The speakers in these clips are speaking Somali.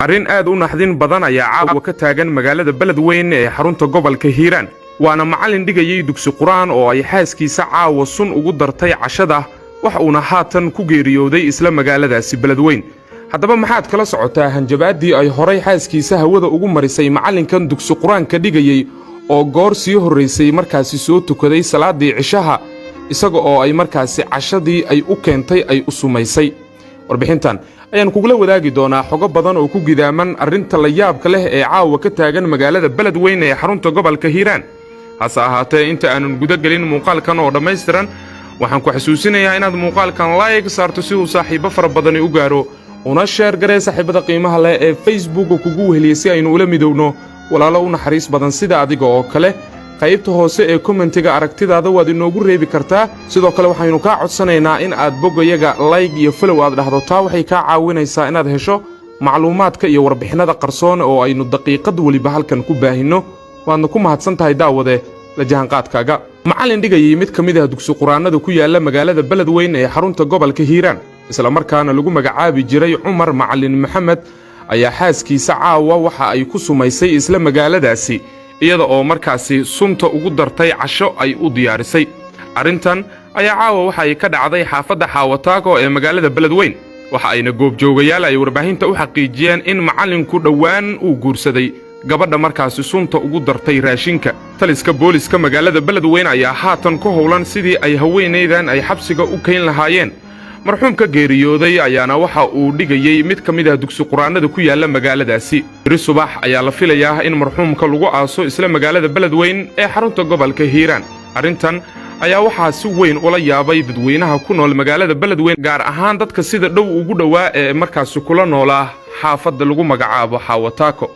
Arrin aad u naxdin badan ayaa caawa ka taagan magaalada Beledweyn ee xarunta gobolka Hiiraan. Waana macallin dhigayey dugsi qur-aan oo ay xaaskiisa caawa sun ugu dartay cashada, wax uuna haatan ku geeriyooday isla magaaladaasi Beledweyn. Haddaba maxaad kala socotaa hanjabaaddii ay horay xaaskiisa hawada ugu marisay macallinkan dugsi qur-aanka dhigayey oo goor sii horraysay markaasi soo tukaday salaaddii cishaha, isaga oo ay markaasi cashadii ay u keentay ay u sumaysay? Warbixintan ayaan kugula wadaagi doonaa xogo badan oo ku gidaaman arrinta la yaabka leh ee caawa ka taagan magaalada Beledweyn ee xarunta gobolka Hiiraan. Hase ahaatee, inta aanan guda gelin muuqaalkan oo dhammaystiran, waxaan ku xasuusinayaa inaad muuqaalkan like saarto si uu saaxiibbo fara badani u gaaro, una share garee saaxiibada qiimaha leh ee Facebooka kugu weheliyey, si aynu ula midowno walaalo u naxariis badan sida adiga oo kale. Qaybta hoose ee commentiga aragtidaada waad inoogu reebi kartaa. Sidoo kale waxaynu kaa codsanaynaa in aad boggayaga like iyo follow aad dhahdo. Taa waxay kaa caawinaysaa inaad hesho macluumaadka iyo warbixinnada qarsoon oo aynu daqiiqad weliba halkan ku baahinno. Waadna ku mahadsan tahay, daawade, la jahanqaadkaaga. Macallin dhigayay mid ka mid ah dugsi qur-aannada ku yaalla magaalada Beledweyn ee xarunta gobolka Hiiraan, islamarkaana lagu magacaabi jiray Cumar Macallin Maxamed, ayaa xaaskiisa caawa waxa ay ku sumaysay isla magaaladaasi, iyada oo markaasi sunta ugu dartay casho ay u diyaarisay. Arrintan ayaa caawa waxa ay ka dhacday xaafadda Xaawataako ee magaalada Beledweyn. Waxa ayna goobjoogayaal ay warbaahinta u xaqiijiyeen in macallinku dhowaan uu guursaday gabadha markaasi sunta ugu dartay raashinka. Taliska booliska magaalada Beledweyn ayaa haatan ku howlan sidii ay haweenaydan ay xabsiga u kayn lahaayeen. Marxuumka geeriyooday ayaana waxa uu dhigayey mid ka mid ah dugsi qur-aannada ku yaalla magaaladaasi. Beri subax ayaa la filayaa in marxuumka lagu aaso isla magaalada Beledweyn ee xarunta gobolka Hiiraan. Arrintan ayaa waxaa si weyn ula yaabay dadweynaha ku nool magaalada Beledweyn, gaar ahaan dadka sida dhow ugu dhowaa ee markaasi kula noolaa xaafadda lagu magacaabo Xaawataako.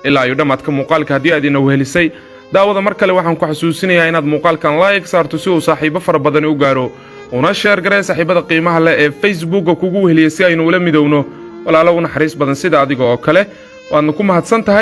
Ilaa iyo dhammaadka muuqaalka haddii aad ina wehelisay, daawada, mar kale waxaan ku xasuusinayaa inaad muuqaalkan like saarto si uu saaxiibbo fara badani u gaaro, una share garee saaxiibada qiimaha leh ee Facebooka kugu weheliyey, si aynu ula midowno walaalo u naxariis badan sida adiga oo kale. Waadna ku mahadsan tahay.